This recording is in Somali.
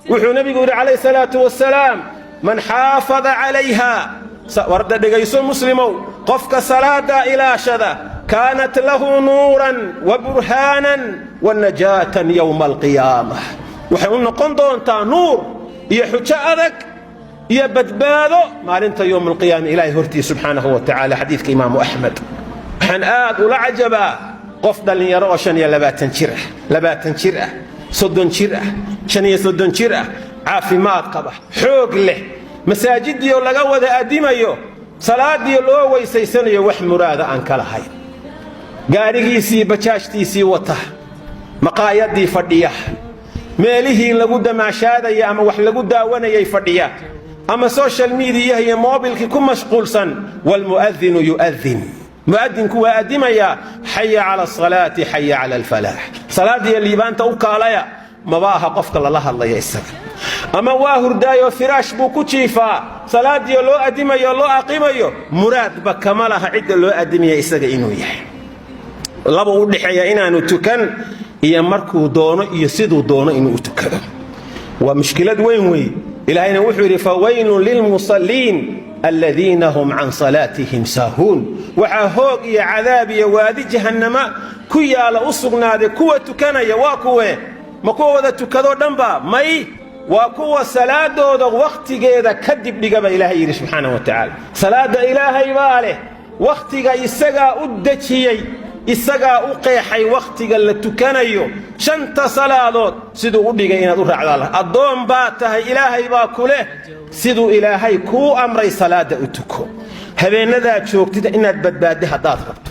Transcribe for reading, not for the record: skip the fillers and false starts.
Wuxuu nebigu yidhi calayhi salaatu wasalaam: "Man xaafada calayha", warda dhegayso muslimow, qofka salaaddaa ilaashada, "kaanat lahu nuuran wa burhaanan wa najaatan yowma alqiyaamah". Waxay u noqon doontaa nuur iyo xujo adag iyo badbaado maalinta yowm alqiyaama Ilaahay hortiis subxaanahu wa tacaala. Xadiidka Imaamu Axmed. Waxaan aad ula cajabaa qof dhallinyaro oo 25 jir ah, 20 jir ah, 30 jir ah, 35 jir ah, caafimaad qaba, xoog leh, masaajiddiioo laga wada addimayo, salaadiio loo weysaysanayo, wax muraada aan ka lahayn, gaadhigiisii, bajaajtiisii wata, maqaayadii fadhiya, meelihii lagu damaashaadaya ama wax lagu daawanayay fadhiya, ama social media iyo moobilkii ku mashquulsan. Waalmu'adinu yu'adin, mu'adinku waa addimayaa: "Xaya cala asalaati, xaya cala alfalaax", salaadiyo liibaanta u kaalaya. Maba aha qofka lala hadlaya isaga, ama waa hurdaayoo firaash buu ku jiifaa. Salaadiyo loo addimayo, loo aqimayo, muraadba kama laha cidda loo addimaya isaga inuu yahay. Laba u dhexeeya inaanu tukan iyo markuu doono iyo siduu doono inuu u tukado. Waa mushkilad weyn wey. Ilaahayna wuxuu yidhi: "Fawaylun lilmusalliin aladiina hum can salaatihim saahuun". Waxaa hoog iyo cadaab iyo waadi jahannama ku yaala u sugnaaday kuwa tukanaya. Waa kuwe? Ma kuwa wada tukadoo dhanba? May, waa kuwa salaadooda wakhtigeeda kadib dhiga baa Ilaahay yidhi subxaana wa tacaala. Salaadda Ilaahay baa leh, wakhtiga isagaa u dejiyey, isagaa u qeexay wakhtiga la tukanayo. Shanta salaadood siduu u dhigay inaad u raacdaa. Addoon baa tahay, Ilaahay baa ku leh. Siduu Ilaahay kuu amray salaadda u tuko. Habeennadaa joogtida inaad badbaaddi haddaad rabto.